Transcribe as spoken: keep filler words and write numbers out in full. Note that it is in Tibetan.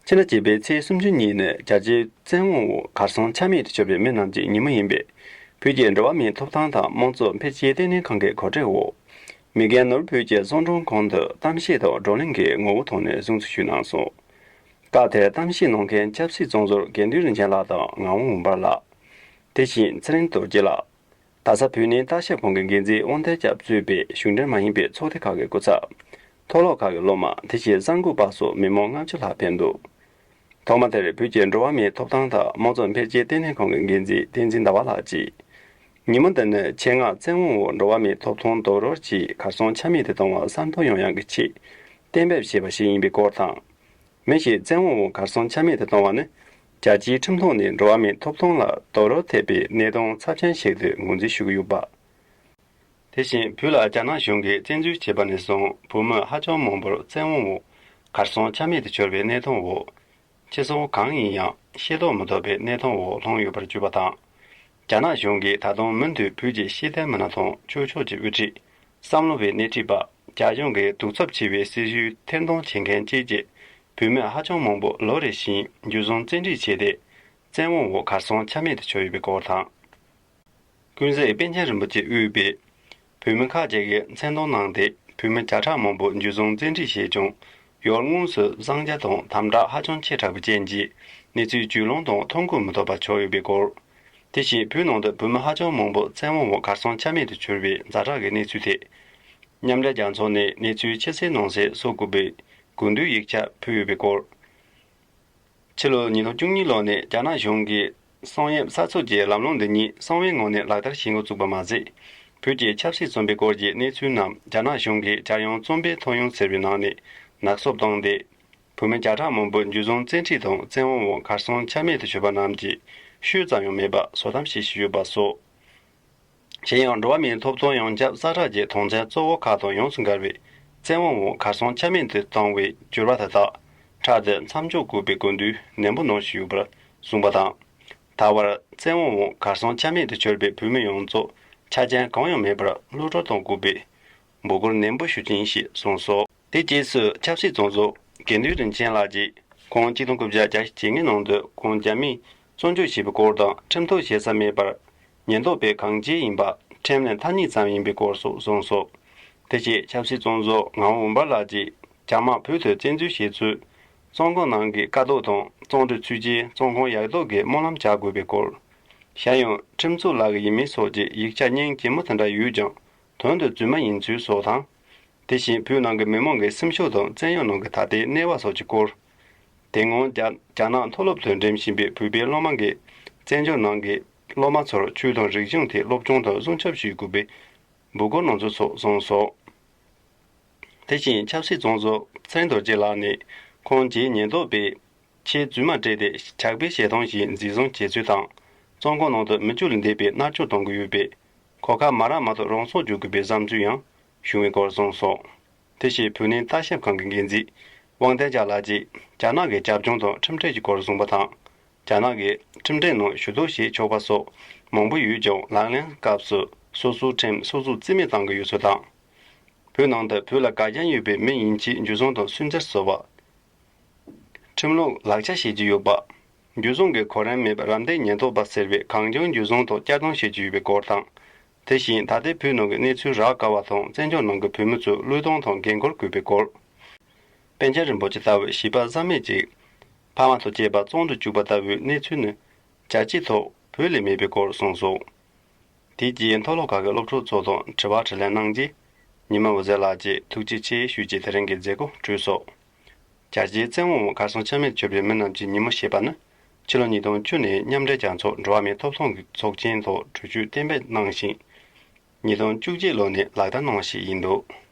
ཕྱི་ཟླ་བརྒྱད་པའི་ཚེས་སུམ་ཅུ་ཉིན་ནི་རྒྱལ་སྤྱིའི་བཙན་དབང་འོག་གར་སོང་ཆ་མེད་དུ་གྱུར་པའི་མི་རྣམས་ཀྱི་ཉིན་མོ་ཡིན་པས། བོད་ཀྱི་འགྲོ་བ་མིའི་ཐོབ་ཐང་དང་དམངས་གཙོ་འཕེལ་རྒྱས་ལྟེ་གནས་ཁང་གི་གོ་སྒྲིག་འོག་མི་རྒན་ནོར་བུ་བོད་ཀྱི་གསོ་མགྲོན་ཁང་དུ་གཏམ་བཤད་དང་བགྲོ་གླེང་གི་ངོ་བོ་ཐོག་ནས་གཟིགས་འཛུགས་ཞུས་གནང་སོང་། སྐབས་དེར་གཏམ་བཤད་གནང་མཁན་ཆབ་སྲིད་བཙོན་ཟུར་དགེ་འདུན་རིན་ཆེན་ལགས་དང་ངག་དབང་འོད་འབར་ལགས། དེ་བཞིན་ཚེ་རིང་རྡོ་རྗེ་ལགས། ད་ཆ་བོད་གནས་ལྟ་ཞིབ་ཁང་གི་འགན་འཛིན་དབང་ལྡན་སྐྱབས་གཙོས་པའི་གཞུང་འབྲེལ་མ་ཡིན་པའི་ཚོགས་སྡེ་ཁག་གི་སྐུ་ཚབ། མཐོ་སློབ་ཁག་གི་སློབ་མ་དེ་བཞིན་གསར་འགོད་པ་སོགས་མི་མང་ལྔ་བཅུ་ལྷག་ཕེབས་འདུག་ཐོག་མ་དེར་བོད་ཀྱི་འགྲོ་བ་མིའི་ཐོབ་ཐང་དང་དམངས་གཙོ་འཕེལ་རྒྱས་ལྟེ་གནས་ཁང་གི་འགན་འཛིན་བསྟན་འཛིན་ཟླ་བ་ལགས་ཀྱིས། ཉིན་མོ་འདི་ནི་ཆེད་མངགས་བཙན་དབང་འོག་འགྲོ་བ་མིའི་ཐོབ་ཐང་རྡོག་རོལ་གྱིས་གར་སོང་ཆ་མེད་དུ་གཏོང་བ་ས་མཐོ་ཡོང་ཡག་གི་ཆེད་གཏན་འབེབས་བྱས་པ་ཞིག་ཡིན་པའི་སྐོར་དང་། མི་ཞིག་བཙན་དབང་འོག་གར་སོང་ཆ་མེད་དུ་གཏོང་བ་ནི། རྒྱལ་སྤྱིའི་ཁྲིམས་ཐོག་ནས་འགྲོ་བ་མིའི་ཐོབ་ཐང་ལ་རྡོག་རོལ་ཐེབས་པའི་གནས་སྟངས་ཚབས་ཆེན་ཞིག་ཏུ་ངོས་འཛིན་ཞུ་གི་ཡོད་པ། དེ་བཞིན་བོད་ལ་རྒྱ་ནག་གཞུང་གིས་བཙན་འཛུལ་བྱས་པ་ནས་བཟུང་བོད་མི་ཧ་ཅང་མང་པོར་བཙན་དབང་འོག་གར་སོང་ཆ་མེད་དུ་གྱུར་པའི་གནས་སྟངས་འོག་སྤྱི་ཚོགས་གང་ཡིན་ཡང་ཤེས་རྟོགས་མི་ཐུབ་པའི་གནས་སྟངས་འོག་ལྷུང་ཡོད་པར་བརྗོད་པ་དང་། རྒྱ་ནག་གཞུང་གིས་ད་དུང་མུ་མཐུད་བོད་ཀྱི་ཤེས་ལྡན་མི་སྣ་དང་ཆོས་ཕྱོགས་ཀྱི་དབུ་ཁྲིད། བསམ་བློ་བའི་སྣེ་ཁྲིད་པ། རྒྱ་གཞུང་གིས་གདུག་རྩུབ་ཆེ་བའི་སྲིད་བྱུས་ཐེར་འདོན་བྱེད་མཁན་བཅས་ཀྱི་བོད་མི་ཧ་ཅང་མང་པོ་ལོ་རེ་བཞིན་འཇུ་བཟུང་བཙན་ཁྲིད་བྱས་ཏེ། བཙན་དབང་འོག་གར་སོང་ཆ་མེད་དུ་གྱུར་ཡོད་པའི་སྐོར་དང་། ཀུན་གཟིགས་པཎ་ཆེན་རིན་པོ་ཆེས་དབུས་པའི་བོད་མི་ཁག་ཅིག་གིས་མཚན་དོན་གནང་སྟེ། བོད་མི་བརྒྱ་ཕྲག་མང་པོ་འཇུ་བཟུང་བཙན་ཁྲིད་བྱས་ཀྱང་། ཡུལ་དངོས་སུ་གསང་རྒྱ་དང་དམ་དྲག་ཧ་ཅང་ཆེ་དྲགས་པའི་རྐྱེན་གྱིས། གནས་ཚུལ་བརྒྱུད་ལམ་དང་ཐོ་འགོད་མི་ཐུབ་པ་ཆགས་ཡོད་པའི་སྐོར། དེ་བཞིན་བོད་ནང་དུ་བོད་མི་ཧ་ཅང་མང་པོ་བཙན་དབང་འོག་གར་སོང་ཆ་མེད་དུ་གྱུར་བའི་ཛ་དྲག་གི་གནས་ཚུལ་ཐད། མཉམ་འབྲེལ་རྒྱལ་ཚོགས་ནས་གནས་ཚུལ་ཕྱི་གསལ་ནང་གསལ་བཟོ་དགོས་པའི་དགོས་འདུན་ཡིག་ཆ་ཕུལ་ཡོད་པའི་སྐོར། ཕྱི་ལོ་ཉིས་སྟོང་བཅུ་གཉིས་ལོ་ནས་རྒྱ་ནག་གཞུང་གིས་གསང་ཡབ་གསར་འཛུགས་ཀྱི་ལམ་ལུགས་འདི་ཉིད་གསང་བའི་ངོས་ནས་ལག་བསྟར་བྱེད་འགོ་བཙུགས་པ་མ་ཟད། བོད་ཀྱི་ཆབ་སྲིད་བཙོན་པའི་སྐོར་གྱི་གནས་ཚུལ་རྣམས་རྒྱ་ནག་གཞུང་གིས་རྒྱལ་ཡོངས་བཙོན་པའི་ཐོ་ཡོང་ཟེར་བའི་ནང་ནས་ནག་བསུབ་བཏང་སྟེ། བོད་མི་བརྒྱ་ཕྲག་མང་པོ་འཇུ་བཟུང་བཙན་ཁྲིད་དང་བཙན་དབང་འོག་གར་སོང་ཆ་མེད་དུ་གྱུར་པ་རྣམས་ཀྱི་ཤུལ་ཙམ་ཡང་མེད་པ་བཟོ་གཏམ་བཤད་བཞིན་ཡོད་པ་སོགས། གཞན་ཡང་འགྲོ་བ་མིའི་ཐོབ་ཐང་ཡོངས་ཁྱབ་གསལ་བསྒྲགས་ཀྱི་དོན་ཚན་གཙོ་བོ་ཁག་དང་ཡོངས་སུ་འགལ་བའི་བཙན་དབང་འོག་གར་སོང་ཆ་མེད་དུ་བཏང་བའི་འགྱུར་བ་དེ་དག་འཕྲལ་དུ་མཚམས་འཇོག་དགོས་པའི་དགོས་འདུན་ནན་པོ་གནང་བཞིན་ཡོད་པར་གསུངས་པ་དང་། ད་བར་བཙན་དབང་འོག་གར་སོང་ཆ་མེད་དུ་གྱུར་པའི་བོད་མི་ཡོངས་རྫོགས་ཆ་རྐྱེན་གང་ཡང་མེད་པར་གློད་བཀྲོལ་གཏོང་དགོས་པའི་འབོད་སྐུལ་ནན་པོ་ཞུ་རྒྱུ་ཡིན་ཞེས་གསུངས་སོ། དེ་རྗེས་སུ་ཆབ་སྲིད་བཙོན་ཟུར་དགེ་འདུན་རིན་ཆེན་ལགས་ཀྱིས་ཁོང་ཆིག་སྟོང་དགུ་བརྒྱ་བརྒྱད་ཅུ་གྱ་ལྔའི་ནང་དུ་ཁོང་རྒྱ་མིས་བཙོན་འཇུག་བྱས་པའི་སྐོར་དང་། ཁྲིམས་གཏུག་བྱེད་ས་མེད་པར་ཉེན་རྟོག་པས་གང་བྱས་ཡིན་པ་ཁྲིམས་ལས་ཐ་སྙད་ཙམ་ཡིན་པའི་སྐོར་སོགས་གསུངས་སོ། དེ་རྗེས་ཆབ་སྲིད་བཙོན་ཟུར་ངག་དབང་འོད་འབར་ལགས་ཀྱིས་རྒྱ་དམག་བོད་དུ་བཙན་འཛུལ་བྱས་ཚུལ། བཙོན་ཁང་ནང་གི་དཀའ་སྡུག་དང་བཙོན་གྲོལ་ཚུན་ཆད་བཙོན་ཁང་ཡག་ཐོག་གི་སྨོན་ལམ་བྱ་དགོས་པའི་སྐོར། གཞན་ཡང་ཁྲིམས་རྩོད་ལག་གི་ཡིན་མིན་སོགས་ཀྱི་ཡིག་ཆ་སྙིང་རྗེ་མོ་དེ་འདྲ་ཡོད་ཀྱང་དོན་དུ་རྫུན་མ་ཡིན་ཚུལ་སོགས་དང་། དེ་བཞིན་བོད་ནང་གི་མི་མང་གི་སེམས་ཤུགས་དང་བཙན་གཡོག་ནང་གི་ད་ལྟའི་གནས་བབ་སོགས་ཀྱི་སྐོར། དེ་སྔོན་རྒྱ་རྒྱ་ནག་མཐོ་སློབ་ཏུ་འགྲིམ་བཞིན་པའི་བོད་པའི་སློབ་མ་གིས་བཙན་བྱོལ་ནང་གི་སློབ་མ་ཚོར་ཆོས་དང་རིག་གཞུང་ཐད་སློབ་སྦྱོང་དང་སྲུང་སྐྱོབ་ཞུ་དགོས་པའི་འབོད་སྐུལ་གནང་ཚུལ་སོགས་གསུངས་སོ། དེ་བཞིན་ཆབ་སྲིད་བཙོན་ཟུར་ཚེ་རིང་རྡོ་རྗེ་ལགས་ནས་ཁོང་རྗེས་ཉེན་རྟོག་པས་ཆེས་རྫུན་མ་སྤྲད་དེ་ཇག་པའི་བྱེད་སྟངས་ཤིག་འཛིན་བཟུང་བྱས་ཚུལ་དང་། བཙོན་ཁང་ནང་དུ་མི་བཅུ་ལས་འདས་པའི་མནར་གཅོད་གཏོང་གི་ཡོད་པས། གོ་སྐབས་མ་རག་མ་གཏོགས་རང་སྲོག་གཅོད་དགོས་པའི་བསམ་ཚུལ་ཡང་བྱུང་བའི་སྐོར་གསུངས་སོང་། དེ་བཞིན་བོད་གནས་ལྟ་ཞིབ་ཁང་གི་འགན་འཛིན་དབང་ལྡན་སྐྱབས་ལགས་ཀྱིས་རྒྱ་ནག་གི་རྒྱབ་ལྗོངས་དང་ཁྲིམས་འབྲེལ་གྱི་སྐོར་གསུངས་པ་དང་། རྒྱ་ནག་གིས་ཁྲིམས་འབྲེལ་ནང་ཞུ་གཏུག་བྱེད་ཆོག་པ་སོགས་མང་པོ་ཡོད་ཀྱང་། ལག་ལེན་སྐབས་སུ་སོ་སོའི་ཁྲིམས་སོ་སོས་རྩིས་མེད་བཏང་གི་ཡོད་ཚུལ་དང་། བོད་ནང་དུ་བོད་ལ་དགའ་ཞེན་ཡོད་པའི་མི་ཡིན་ཕྱིན་འཇུ་བཟུང་དང་སུན་གཙེར་བཟོ་བ། ཁྲིམས་ལུགས་ལག་ཆ་བྱེད་ཀྱི་ཡོད་པ། འཇུ་བཟུང་གི་གོ་རིམ་མེད་པར་རམ་འདེགས་ཉེན་རྟོག་པ་ཟེར་བས་གང་བྱུང་འཇུ་བཟུང་དང་བསྐྱར་གཏོང་བྱེད་ཀྱི་ཡོད་པའི་སྐོར་དང་། དེ་བཞིན་ད་ལྟའི་བོད་ནང་གི་གནས་ཚུལ་རག་དཀའ་བ་དང་། བཙན་བྱོལ་ནང་གི་བོད་མི་ཚོས་བློས་གཏོང་དང་འགན་འཁུར་དགོས་པའི་སྐོར། པཎ་ཆེན་རིན་པོ་ཆེ་ལྟ་བུའི་བྱིས་པ་བཟའ་མི་ཅིག་ཕ་མ་དང་བཅས་པ་བཙོན་དུ་བཅུག་པ་ལྟ་བུའི་གནས་ཚུལ་ནི་རྒྱལ་སྤྱིའི་ཐོག་བོད་ལས་མེད་པའི་སྐོར་གསུངས་སོང་། དེ་རྗེས་མཐོ་སློབ་ཁག་གི་སློབ་ཕྲུག་ཚོ་དང་དྲི་བ་དྲིས་ལན་གནང་རྗེས། ཉི་མ་འོད་ཟེར་ལགས་ཀྱིས་ཐུགས་རྗེ་ཆེ་ཞུས་རྗེས་དེ་རིང་གི་མཛད་སྒོ་གྲོལ་སོང་། རྒྱལ་སྤྱིའི་བཙན་དབང་འོག་གར་སོང་ཆ་མེད་གྱུར་པའི་མི་རྣམས་ཀྱི་ཉིན་མོ་ཞེས་པ་ནི། ཕྱི་ལོ་ཉིས་སྟོང་བཅུ་ནས་མཉམ་འབྲེལ་རྒྱལ་ཚོགས་འགྲོ་བ་མིའི་ཐོབ་ཐང་གི་ཚོགས་ཆེན་ཐོག་གྲོས་ཆོད་གཏན་འབེབས་གནང་ཞིང་། ཉིས་སྟོང་བཅུ་གཅིག་ལོ་ནས་ལག་བསྟར་གནང་བ་ཞིག་ཡིན་འདུག།